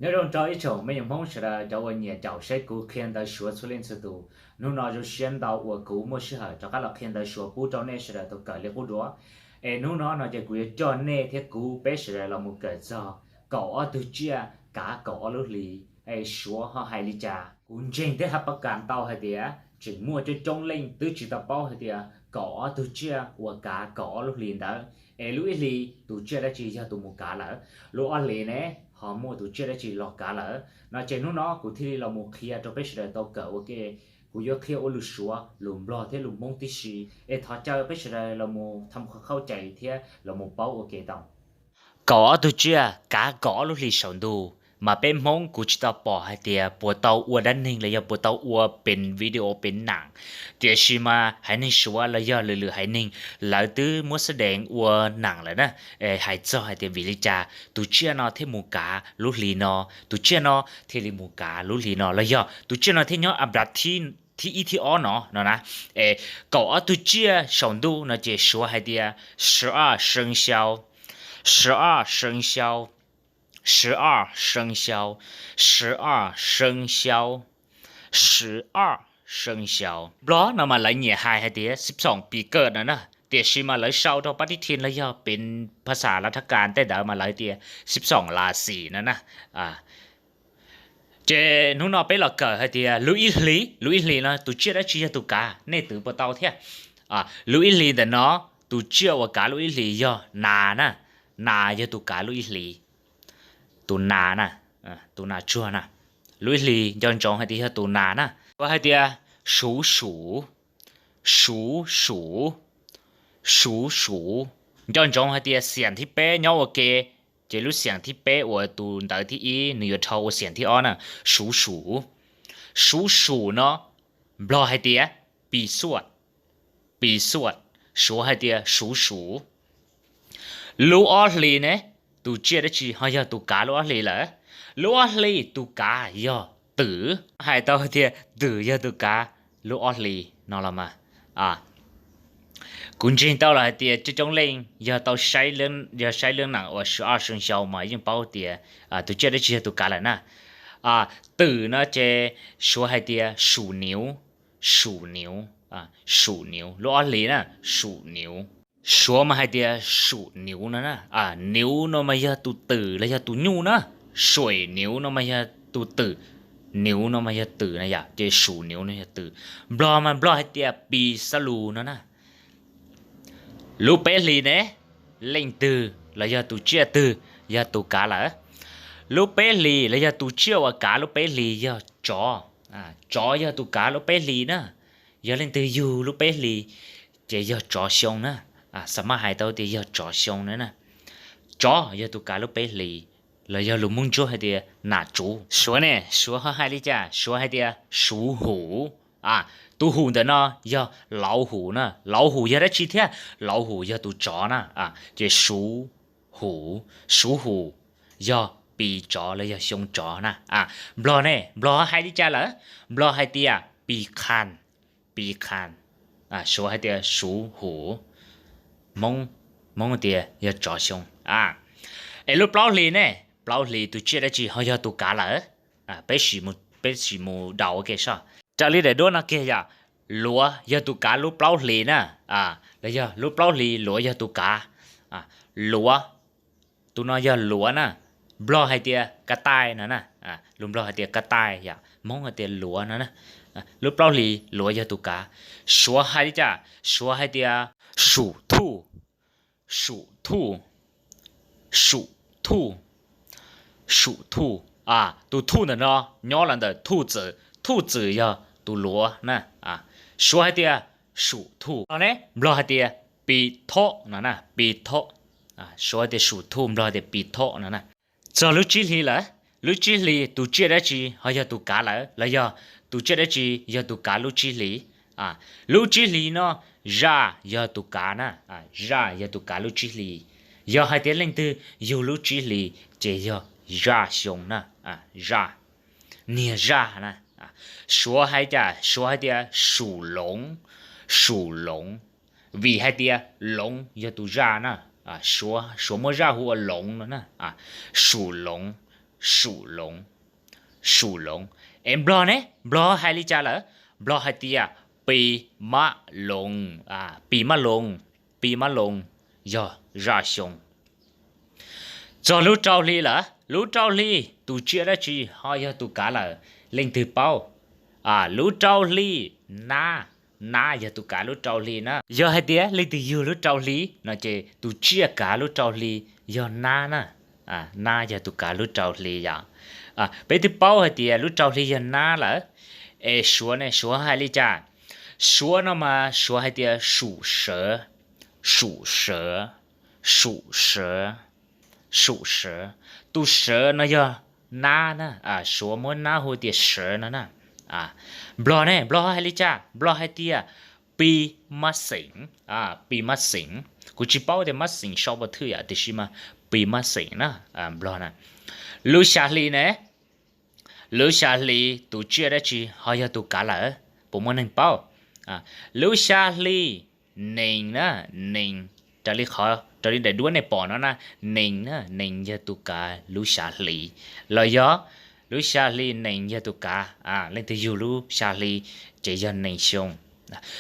Nyob zoo rau ib tsoom me nyuam Hmoob sawv daws cov uas nyiam caum saib kuv qhia ntawv Suav txhua leej txhua tus. Hnub no zoo siab ntau uas kuv muaj sij hawm rov qab los qhia ntawv Suav pub rau nej sawv daws tau kawm li qub dua. Es hnub no no ces kuv yuav coj nej thiab kuv peb sawv daws los mus kawm txog kaum ob tug tsiaj kav kaum ob lub hlis, es Suav ho hais li cas. Kuv ntseeg thiab hab pab kam ntau hais tias tseem muaj coob coob leej twb tsis tau paub hais tias kaum ob tug tsiaj uas kav kaum ob lub hlis ntawd, es lub ib hlis tus tsiaj dab tsi yog tus mus kav lawm, lub ob hlis ne ho muaj tus tsiaj dab tsi los kav lawm no. Ces hnub no kuv thiaj li los mus qhia rau peb sawv daws tau kawm ua ke. Kuv yuav qhia ua lus Suav, lus Nplog thiab lus Hmoob tib si, es thov caw peb sawv daws los mus tham khau cai thiab los mus paub ua ke tau. Kaum ob tug tsiaj kav kaum ob lub hlis saum ntuj, mas peb Hmoob kuv tsis tau pom hais tias puas tau ua dab neeg los yog puas tau ua pem video pem nam. Tiam sis mas haiv neeg Suav los yog lwm lwm haiv neeg lawv twb muab xab deev ua nam lawm na. Hais txog hais tias vim li cas tus tsiaj no thiaj mus kav lub hlis no, tus tsiaj no thiaj li mus kav lub hlis no, los yog tus tsiaj no thiaj nyob a npab thib ib thib ob no no na. Es kaum ob tug tsiaj saum ntuj no ces Suav hais tias 十二生肖, 十二生肖, 十二生肖, 十二生肖, 十二生肖. Nplog no mas lawv nyiam hais hais tias สิบสองปีเกิด no na, tiam sis mas lawv sau rau pab tib thi los yog pem phas xas lav thab kas tej ntawd mas lawv tias สิบสองราศี no na. Ces hnub no peb los kawm hais tias lub ib hlis, lub ib hlis no tus tsiaj dab tsi yog tus kav, nej twv puas tau thiab? Lub ib hlis ntawm no tus tsiaj uas kav lub ib hlis yog nas na. Nas yog tus kav lub ib hlis. Tus nas na, tus nas tsuag na. Lub ib hlis nco ntsoov hais tias yog tus nas na. Ua hais tias 属鼠, 属鼠, 属鼠. Nco ntsoov hais tias xiam thib peb nyob ua ke, ces lub xiam thib peb uas tus ntawv thib ib nws yuav dhau ua xiam thib ob na. 属鼠, 属鼠 no Nplog hais tias ปีศวจ, ปีศวจ, Suav hais tias 属鼠. Lub ob hlis ne, tus tsiaj dab tsi ho yog tus kav lub ob hlis lawm? Lub ob hlis tus kav yog twm. Hais tau tias twm yog tus kav lub ob hlis no los mas. Kuv ntseeg tau los hais tias coob coob leej yog tau, yog saib lub nam uas 十二生肖 mas yeej paub tias tus tsiaj dab tsi yog tus kav lawm na. Twm no ces Suav hais tias 属牛, 属牛, 属牛, lub ob hlis na, 属牛. Suav mas hais tias 属牛 no na. 牛 no mas yog tus twm los yog tus nyuj na. 水牛 no mas yog tus twm, 牛 no mas yog twm na yom, ces 属牛 no yog twm. Nplog mas Nplog hais tias ปีศรู no na. Lub peb hlis ne, leej twg los yog tus tsiaj twg yog tus kav lawm? Lub peb hlis los yog tus tsiaj uas kav lub peb hlis yog tsov. Tsov yog tus kav lub peb hlis na. Yog leej twg yug lub peb hlis ces yog tsov xyoo na. Xa maj hais tau tias yog tsov xyoo na na. Tsov yog tus kav lub peb hlis, los yog lus Hmoob Ntsuab hais tias nas tsuv. Suav ne, Suav ho hais li cas? Suav hais tias 属虎. Tus hum ntawm no yog 老虎 na. 老虎 yog dab tsi thiab? 老虎 yog tus tsov na. Ces 属虎, 属虎 yog pis tsov los yog xyoo tsov na. Nplog ne, Nplog hais li cas lawm? Nplog hais tias ปีขาน, ปีขาน. Suav hais tias 属虎. Hmoob, Hmoob tias yog tsov xyoo. Es lub plaub hlis ne, plaub hlis tus tsiaj dab tsi ho yog tus kav lawm? Peb sim mus daus ua ke soj. Raws li daim duab no kiag yom, luav yog tus kav lub plaub hlis na. Los yog lub plaub hlis luav yog tus kav. Luav, tus no yog luav na. Nplog hais tias กระต่าย no na. Lus Nplog hais tias กระต่าย yom, Hmoob hais tias luav no na. Lub plaub hlis luav yog tus kav. Suav hais li cas? Suav hais tias 属兔, 属兔, 属兔, 属兔. Tus 兔 ntawm no nyob los ntawm 兔子, 兔子 yog tus luav na. Suav hais tias 属兔. Nplog hais tias ปีเถาะ no na, ปีเถาะ. Suav hais tias 属兔, Nplog hais tias ปีเถาะ no na. Txog lub tsib hlis lawm, lub tsib hlis tus tsiaj dab tsi ho yog tus kav lawm, los yog tus tsiaj dab tsi yog tus kav lub tsib hlis? Lub tsib hlis no zaj yog tus kav na, zaj yog tus kav lub tsib hlis. Yog hais tias leej twg yug lub tsib hlis ces yog zaj xyoo na, zaj, niag zaj na. Suav hais cas? Suav hais tias 属龙, 属龙. Vim hais tias 龙 yog tus zaj na, Suav muab zaj hu ua 龙 no na, 属龙, Sum loov, sum loov. Es Nplog ne, Nplog hais li cas lawm? Nplog hais tias pis mab loov, pis mab loov, pis mab loov yog zaj xyoo. Txog lub rau hli lawm, lub rau hli tus tsiaj dab tsi ho yog tus kav lawm? Leej twg paub? Lub rau hli, nab, nab yog tus kav lub rau hli na. Yog hais tias leej twg yug lub rau hli no ces tus tsiaj kav lub rau hli yog nab na. Nab yog tus kav lub rau hli yom. Peb twb paub hais tias lub rau hli yog nab lawm, es suav ne, suav hais li cas? Suav no mas suav hais tias sum sawv, sum sawv, sum sawv, sum sawv. Tus sawv no yog nab na, suav muab nab hu tias sawv no na. Nplog ne, Nplog hais li cas? Nplog hais tias pis mab xeem, pis mab xeem. Kuv tsis paub tias mab xeem sau puas thwj yom, tiam sis mas pis mab xeem na, Nplog na. Lub xya hli ne, lub xya hli tus tsiaj dab tsi ho yog tus kav lawm? Puas muaj neeg paub? Lub xya hli, nees na, nees, raws li qhov, raws li daim duab nej pom no na, nees na, nees yog tus kav lub xya hli. Los yog lub xya hli nees yog tus kav, leej twg yug lub xya hli ces yog nees xyoo.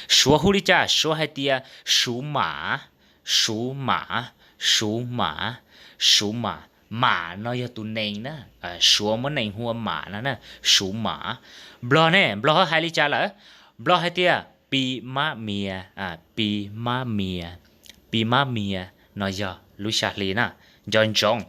Suav hu li cas? Suav hais tias suv mam, suv mam, suv mam, suv mam. Mam no yog tus nees na, suav muab nees hu ua mam no na, suv mam. Nplog ne, Nplog hais li cas lawm? Nplog hais tias pis mab mias, pis mab mias, pis mab mias no yog lub xya hli na. Nco ntsoov,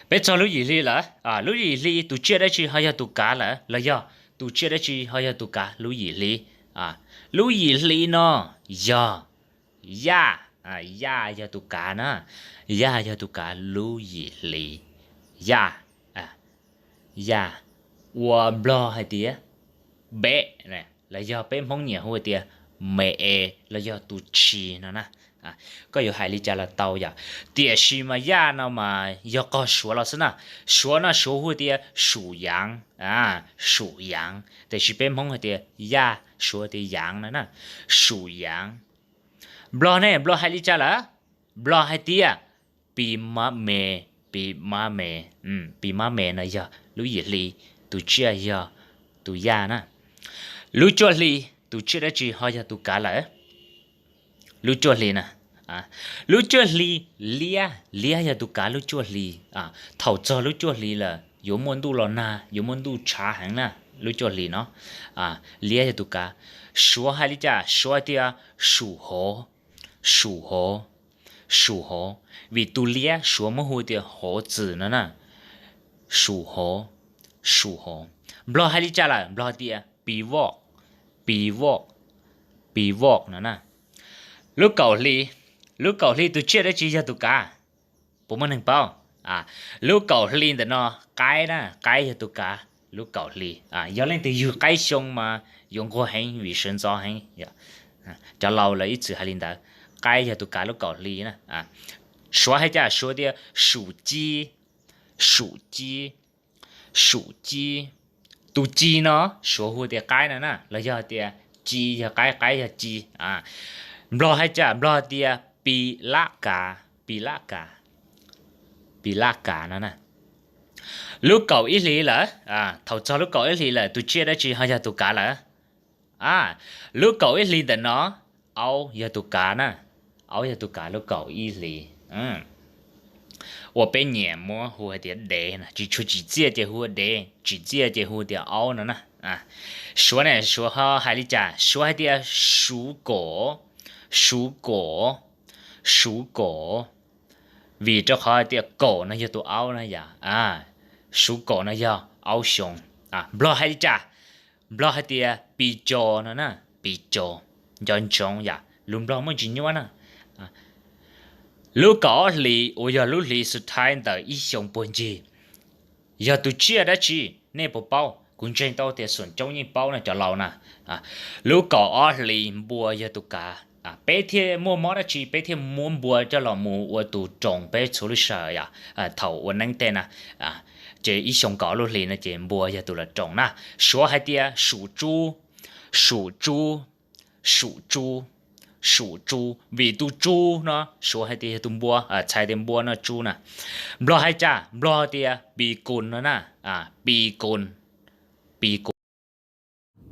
peb txog lub yim hli lawm, lub yim hli tus tsiaj dab tsi ho yog tus kav lawm? Los yog tus tsiaj dab tsi ho yog tus kav lub yim hli? Lub yim hli no yog yaj, yaj yog tus kav na, yaj yog tus kav lub yim hli, yaj, yaj, uas Nplog hais tias beb, los yog peb Hmoob nyiam hu tias me es los yog tus tshis no na. Koj yuav hais li cas los tau yom, tiam sis mas yaj no mas yog qog suav los xwb na. Suav no suav hu tias sum yaav, sum yaav, tiam sis peb Hmoob hais tias yaj, suav tias yaav no na, sum yaav. Nplog ne, Nplog hais li cas lawm? Nplog hais tias pis mab me, pis mab me, pis mab me no yog lub yim hli, tus tsiaj yog tus yaj na. Lub cuaj hli tus tsiaj dab tsi ho yog tus kav lawm? Lub cuaj hli na, lub cuaj hli, liab, liab yog tus kav lub cuaj hli. Thaum txog lub cuaj hli lawm yuav muaj ntuj los nag, yuav muaj ntuj tshav heev na, lub cuaj hli no, liab yog tus kav. Suav hais li cas? Suav hais tias sum hov, sum hov, sum hov, vim tus liab suav muab hu tias hov txwm no na, sum hov, sum hov. Nplog hais li cas lawm? Nplog tias pis voj, pis voj, pis voj no na. Lub kaum hli, lub kaum hli tus tsiaj dab tsi yog tus kav? Puas muaj neeg paub? Lub kaum hli ntawm no qaib na, qaib yog tus kav lub kaum hli. Yog leej twg yug qaib xyoo mas yuav nquag heev vim sawv ntxov heev. Cov laus lawv ib txwm hais li ntawd, qaib yog tus kav lub kaum hli na. Suav hais cas? Suav tias sum cib, sum cib, sum cib. Tus ci no suav hu tias qaib no na, los yog tias ci yog qaib, qaib yog ci. Nplog hais cas? Nplog tias pis lab kav, pis lab kav, pis lab kav no na. Lub kaum ib hlis lawm, thaum txog lub kaum ib hlis lawm tus tsiaj dab tsi ho yog tus kav lawm? Lub kaum ib hlis ntawm no aub yog tus kav na, aub yog tus kav lub kaum ib hlis. Uas peb nyiam muab hu hais tias dev na, tsis tshua tsim txiaj ces hu ua dev, tsim txiaj ces hu tias aub no na. Suav ne, suav ho hais li cas? Suav hais tias suv kaum, suv kaum, suv kaum, vim rau qhov hais tias kaum no yog tus aub na yom. Suv kaum no yog aub xyoo. Nplog hais li cas? Nplog hais tias pis co no na, pis co. Nco ntsoov yom, lus Nplog muaj ntsis nyuaj na. Lub kaum ob hlis uas yog lub hlis xus thaiv ntawm ib xyoo puag ncig, yog tus tsiaj dab tsi? Nej puas paub? Kuv ntseeg tau tias xoom coob yeej paub na cov laus na. Lub kaum ob hlis npua yog tus kav, peb thiaj muaj mob dab tsi peb thiaj muab npua coj los mus ua tus roos peb txhua lub sij hawm yom, thaum ua neeb tej na. Ces ib xyoo kaum ob lub hlis no ces npua yog tus los roos na. Suav hais tias sum tsub, sum tsub, sum tsub, sum tsu, vim tus tsu no Suav hais tias yog tus npua, txhais tias npua no tsu na. Nplog hais cas? Nplog tias pis kus no na, pis kus, pis kus.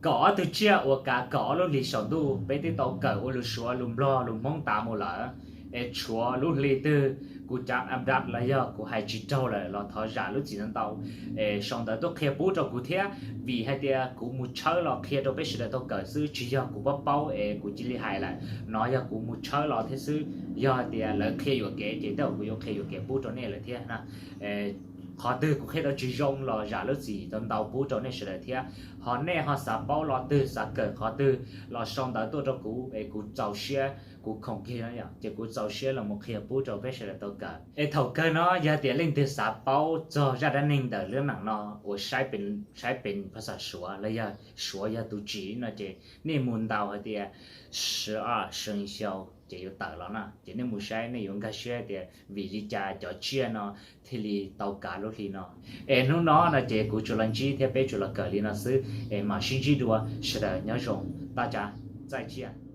Kaum ob tug tsiaj uas kav kaum ob lub hlis saum ntuj peb twb tau kawm ua lus Suav, lus Nplog, lus Hmoob tas mus lawm. Es tshuav lub hli twg kuv cav abdab los yog kuv hais tsis raug lawm los thov zam lub txim ntau ntau, es sau ntawv tuaj qhia pub rau kuv thiab, vim hais tias kuv mus tshawb los qhia rau peb sawv daws tau kawm xwb, tsis yog kuv paub paub es kuv cia li hais lawm no, yog kuv mus tshawb los thiab xwb. Yog hais tias lawv qhia yuam kev ces tej zaum kuv yuav qhia yuam kev pub rau nej lawm thiab na. Qhov twg kuv qhia tau tsis zoo los zam lub txim ntau ntau pub rau nej sawv daws thiab. Ho nej ho xav paub lo twg, xav kawm qhov twg los sau ntawv tuaj rau kuv es kuv txaus siab, kuv khoom kiag no ces kuv txaus siab los mus qhia pub rau peb sawv daws tau kawm. Es thaum kawg no yog tias leej twg xav paub txog zaj dab neeg ntawm lub neej no uas saib pes phas xas Suav los yog Suav yog tus tsim no ces nej mus ntaus hais tias 十二生肖 ces yuav tawm los na. Ces nej mus saib nej yuav nkag siab tias vim li cas cov tsiaj no thiaj li tau kav lub hli no. Es hnub no no ces kuv tsuas los ntsib thiab peb tsuas los kawm li no xwb, es mam sib ntsib dua, sawv daws nyob zoo, taj ca, txaij tsiaj.